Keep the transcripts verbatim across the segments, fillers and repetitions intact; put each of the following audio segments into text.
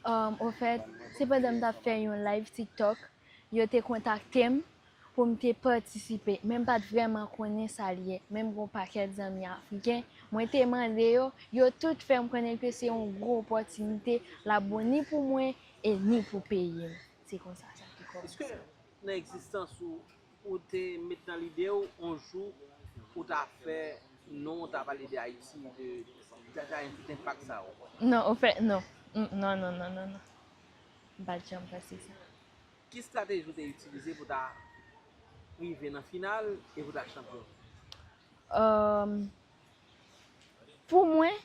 Um, ofèt, se pandan m t ap fè yon live TikTok, yo te kontakte m pou m te patisipe, men m pa t vrèman konnen sa l ye. Men m gen yon pakèt zanmi afriken, mwen te mande yo, yo tout fè m konnen ke se yon gwo opòtinite, l ap bon ni pou mwen e ni pou peyi m. Se konsa sa te kòmanse. Èske nan egzistans ou, ou te met nan lide w yon jou ou ta fè non, ou ta pale de Ayiti, de, ta, ta gen tout enpak sa yo? Non, ofèt, non. Mm, non, non, non, non, non. M pa t janm panse sa. Ki estrateji ou te itilize pou ta rive nan final e pou ta chanpyon? Um, pou mwen,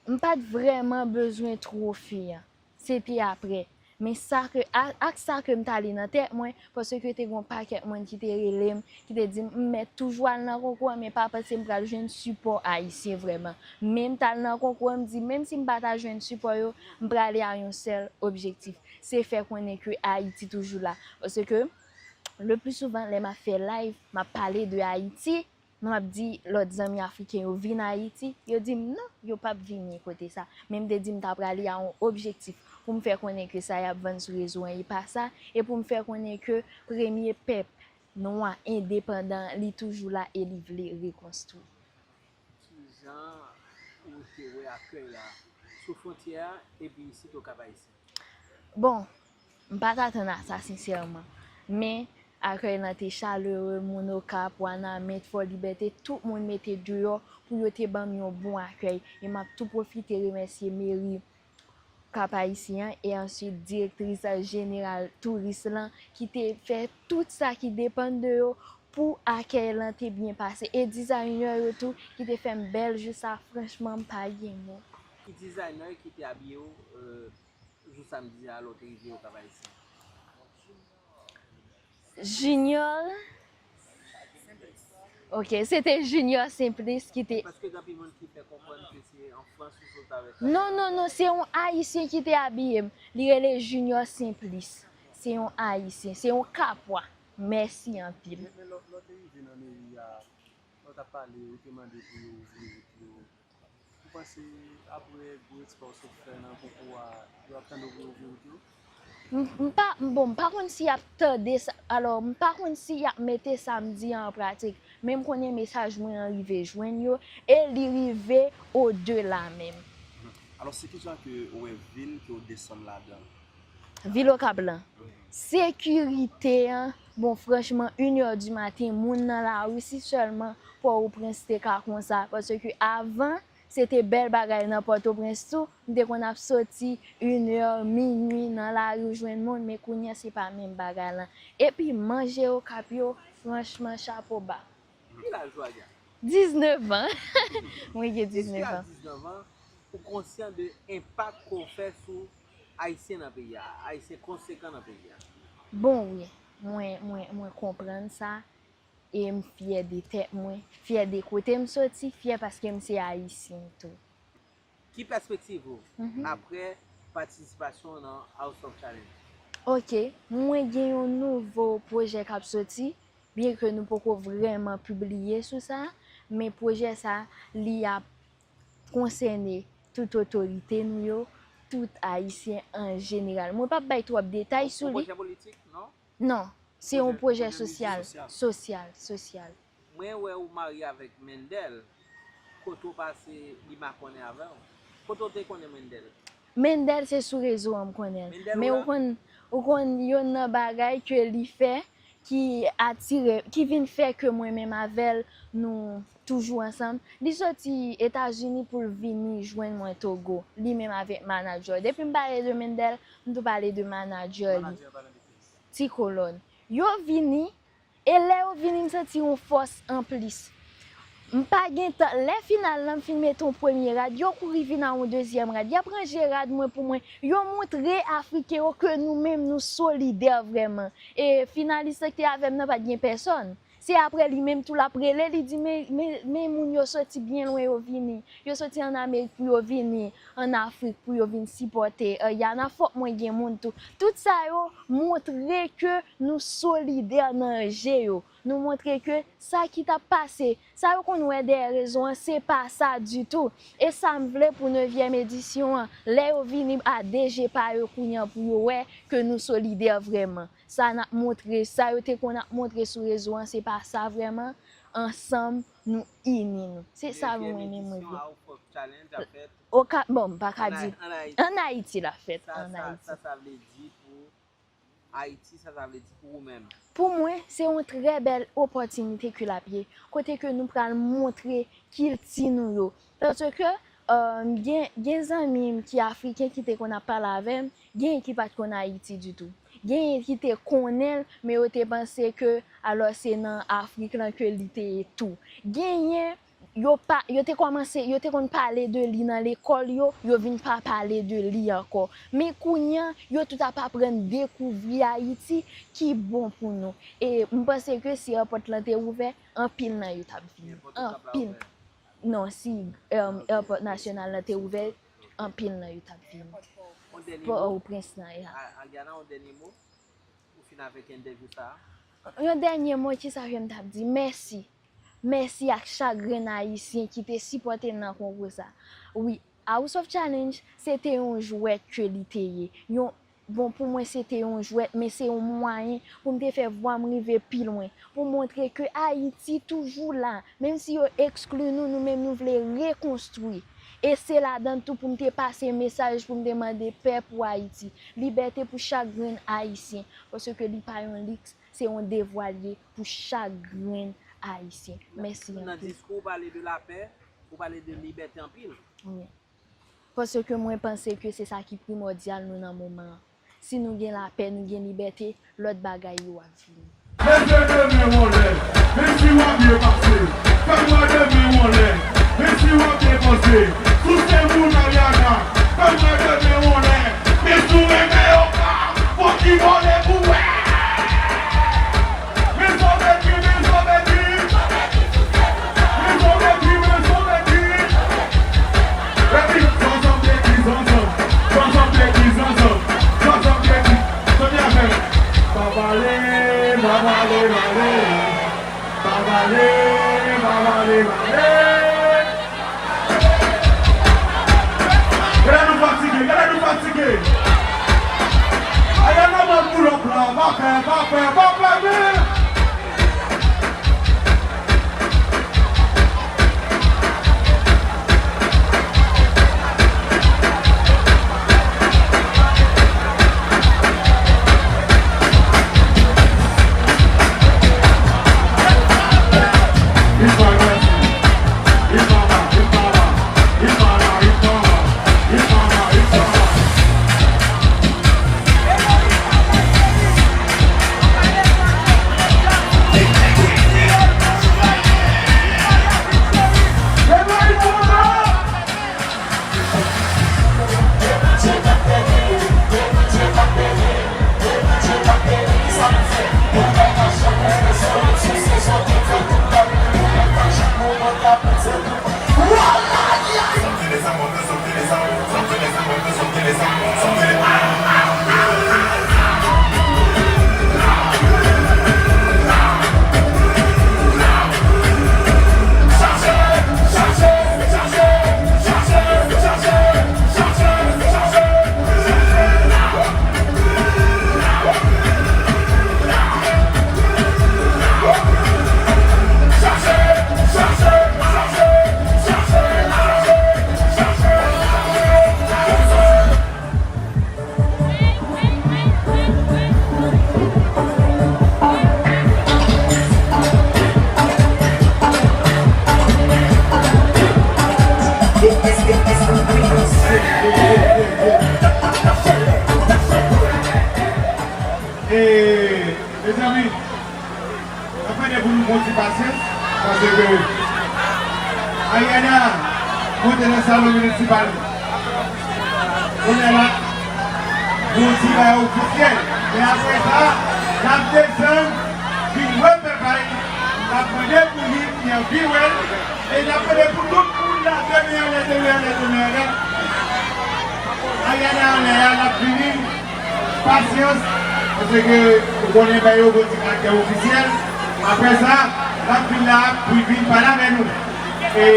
m pa t vrèman bezwen twofe a. Se te apre. Men sa ke, a, ak sa ke m t ale nan tèt mwen, paske te gen yon pakèt moun ki te rele m, ki te di m, m mèt toujou al nan konkou an, men pa panse m pral jwenn sipò ayisyen vrèman. Men m t al nan konkou an, m di, menm si m pa ta jwenn sipò yo, m prale a yon sèl objektif. Se fè konnen ke Ayiti toujou la. Paske, le pli souvan, lè m ap fè live, m ap pale de Ayiti, m ap di lòt zanmi afriken yo vin Ayiti, yo di m non, yo p ap vini kote sa. Men m te di m ta prale a yon objektif pou m fè konnen ke sa y ap vann sou rezo an e pa sa, e pou m fè konnen ke premye pèp nwa endepandan, li toujou la e li vle rekonstwi. Kijan ou te wè akèy la sou fwontyè a epi isit Okap Ayisyen? Bon, m pa t atann a sa sensèman. Men, akèy lan te chalere, moun Okap, Wanament, Fò Libète, tout moun mete deyò pou yo te ban m yon bon akèy. E m ap tou pwofite remèsye meri Kap Ayisyen an e answit direktris jeneral touris lan ki te fè tout sa ki depann de yo pou akèy lan te byen pase. E dizayner yo tou ki te fè m bèl jou sa, franchman, m pa gen mo. Ki dizayner ki te abiye w, euh, jou samdi a lè w te rive Okap Ayisyen? Junior. Ok, se te Junior Simplis ki te. Paske gen anpil moun ki fè konprann ke se an Frans ou sot avèk sa. Non, non, non, se yon Ayisyen ki te abiye m. Li rele Junior Simplis. Se yon Ayisyen, se yon Kapwa. Mèsi anpil. Men, men lè, lè w te rive nan meri a, lè w t ap pale, ou te mande pou yo ouvri wout yo. Ou panse apre gwo ekspwa w sot fè nan konkou a, yo ap tande w pou yo ouvri wout yo? M, m pa, m, bon, m pa konn si y ap tande sa, alò, m pa konn si y ap mete sa m di an an pratik, men m konnen mesaj mwen an rive jwenn yo, e li rive odela menm. Alò, se kijan ke ou wè vil ke w desann ladan? Vil Okap lan. Sekirite an, bon, franchman, inè di maten, moun nan lari, si sèlman Pòtoprens te ka konsa, paske avan, se te bèl bagay nan Pòtoprens tou, m te konn ap soti inè, minui nan lari jwenn moun, men kounye a se pa menm bagay lan. Epi manje Okap yo, franchman, chapo ba. Ki laj ou a, Dia? Diznèf an. Mwen gen diznèf an. Èske a diznèf an, ou konsyan de enpak ke w fè sou Ayisyen nan peyi a, Ayisyen konsekan nan peyi a? Bon, wi. Mwen, mwen, mwen konprann sa. E m fyè de tèt mwen, fyè de kote m soti, fyè paske m se Ayisyen tou. Ki pèspektiv ou apre patisipasyon w nan House of Challenge? Ok, mwen gen yon nouvo pwojè k ap soti, byen ke nou poko vrèman pibliye sou sa, men pwojè sa, li ap konsène tout otorite nou yo, tout Ayisyen an jeneral. Mwen p ap bay twòp detay sou li. Yon pwojè politik, non? Non, se yon pwojè sosyal, sosyal, sosyal. Mwen wè ou marye avèk Mendel. Kote w pase, li makonnen avè w? Kote w te konnen Mendel? Mendel se sou rezo an m konnen l. Men ou konn, ou konn yonn nan bagay ke li fè ki atire, ki vin fè ke mwen menm avè l, nou toujou ansanm. Li soti Etazini pou l vini jwenn mwen Togo, li menm avèk manadjè. Depi m pale de Mendel, m tou pale de manadjè li. Ti Kolòn. Yo vini, e lè yo vini, m santi yon fòs anplis. M pa gen tan, lè final lan, m fin mete yon premye rad, yo kouri vin a yon dezyèm rad. Y ap ranje rad mwen pou mwen. Yo montre Afriken yo ke nou menm, nou solidè vrèman. E finalis lan ki te avè m nan pa t gen pèsòn. Se apre li menm tou l ap rele, li di, men, men, men moun yo soti byen lwen, yo vini. Yo soti ann Amerik pou yo vini ann Afrik pou yo vin sipòte, eh, Yana, fòk mwen gen moun tou. Tout sa yo montre ke nou solidè nan je yo. Nou montre ke sa ki t ap pase, sa yo konn wè dèyè rezo an, se pa sa ditou. E sa m vle pou nevyèm edisyon an, lè yo vini a de je pa yo kounye a pou yo wè ke nou solidè vrèman. Sa n ap montre, sa yo te konn ap montre sou rezo an, se pa sa vrèman. Ansanm, nou ini nou. Se sa mwen renmen mwen vle. Oka, bon, m pa ka di. Ann Ayiti l ap fèt, ann Ayiti. Sa, sa, sa vle di pou Ayiti, sa, sa vle di pou ou menm? Pou mwen, se yon trè bèl opòtinite ke l ap ye, kote ke nou pral montre kilti nou yo. Paske, euh, gen, gen zanmi m ki afriken ki te konn ap pale avè m, genyen ki pa t konn Ayiti ditou. Genyen ki te konnen l, men yo te panse ke, alò, se nan Afrik lan ke li te ye tou. Genyen yo pa, yo te kòmanse, yo te konn pale de li nan lekòl yo, yo vin pa pale de li ankò. Men kounye a, yo tout ap aprann dekouvri Ayiti ki bon pou nou. E m panse ke si èpòt lan te ouvè, anpil nan yo t ap vini. Anpil. Non, si, um, èpòt nasyonal lan te ouvè, anpil nan yo t ap vini. Pòtoprens lan, ya. Aliana, yon dènye mo? Ou fin avèk entèvyou sa a? Yon dènye mo, kisa ke m t ap di? Mèsi. Mèsi ak chak grenn Ayisyen ki te sipòte m nan konkou sa. Wi, House of Challenge, se te yon jwèt ke li te ye. Yon, bon, pou mwen, se te yon jwèt, men se yon mwayen pou m te fè vwa m rive pi lwen, pou m montre ke Ayiti toujou la, menm si yo ekskli nou, nou menm nou vle rekonstwi. E se ladan tou pou m te pase mesaj, pou m te mande pè pou Ayiti, libète pou chak grenn Ayisyen, paske li pa yon liks, se yon devwa l ye pou chak grenn Ayisyen. Mèsi anpil. Nan diskou, ou pale de lapè, ou pale de libète anpil. Wi. Paske mwen panse ke se sa ki primòdyal nou nan moman an. Si nou gen lapè, nou gen libète, lòt bagay yo ap vini. Mesye, demen w anlè, men si w ap byen pase. Fè m wè demen w anlè, men si w ap byen panse. Si w se moun Ariana, fè m wè demen w anlè, men si w renmen yo pa, fò ki vole pou wè. Men sa w vle di, men sa w vle di. Men sa w vle di, men sa w vle di. Epi, zanzanm te di zanzanm, zanzanm te di zanzanm, zanzanm te di, tande avè m. Pa pale, pa pale, pale. Pa pale, pa pale, pale. Gade nou fatige, gade nou fatige. Aya nan mòd boulòp la, pa fè, pa fè, pa fè, men. E, mezanmi, n ap mande pou nou fè yon ti pasyans, paske Ariana monte nan salon minisipal. Kounye a la, nou di bagay ofisyèl. Men apre sa, n ap desann, vin wè pèp la, n ap mande pou li, li anvi wè l, e n ap mande pou tout moun la, demen anlè, demen anlè, demen anlè. Ariana anlè a, n ap vini. Pasyans, paske ou konnen bagay yo gon ti karaktè ofisyèl. Apre sa, n ap vin la pou l vin pale avè nou. E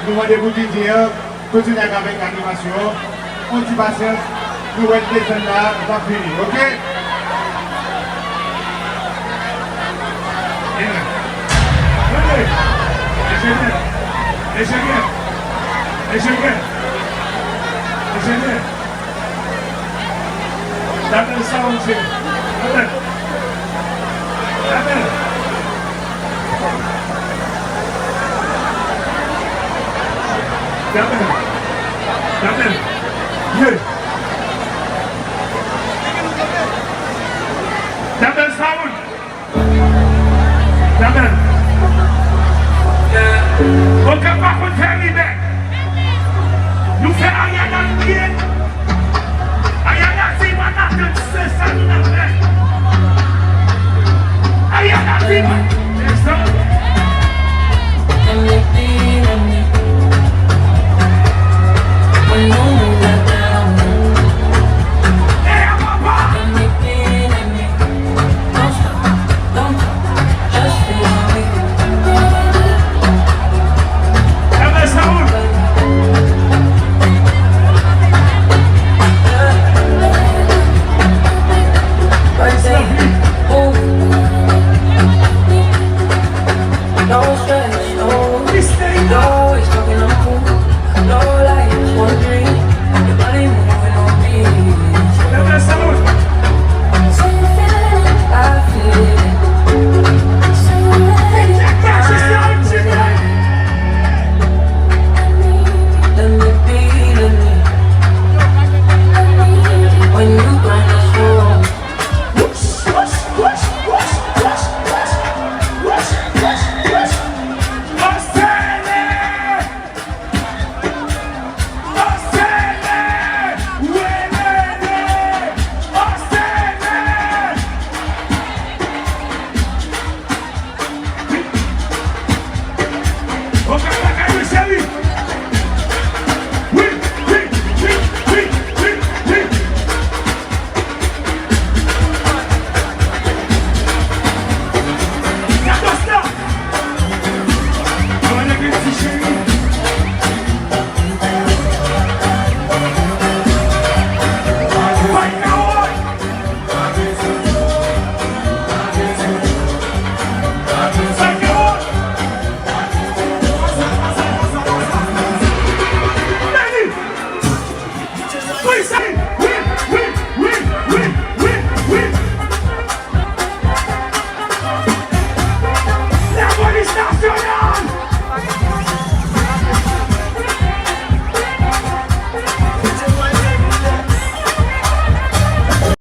nou mande pou DJ an kontinye avèk animasyon an. On ti pasyans, nou wè l desann la, n ap vini, oke? Enjenyè! Enjenyè! Enjenyè! Enjenyè! Damèl sa, Bondye. Damèl. Damèl. Damèl. Damèl. Ye. Damèl sa, Bondye. Damèl. Okenn pa konn fè rimè. Nou fè Ariana byen.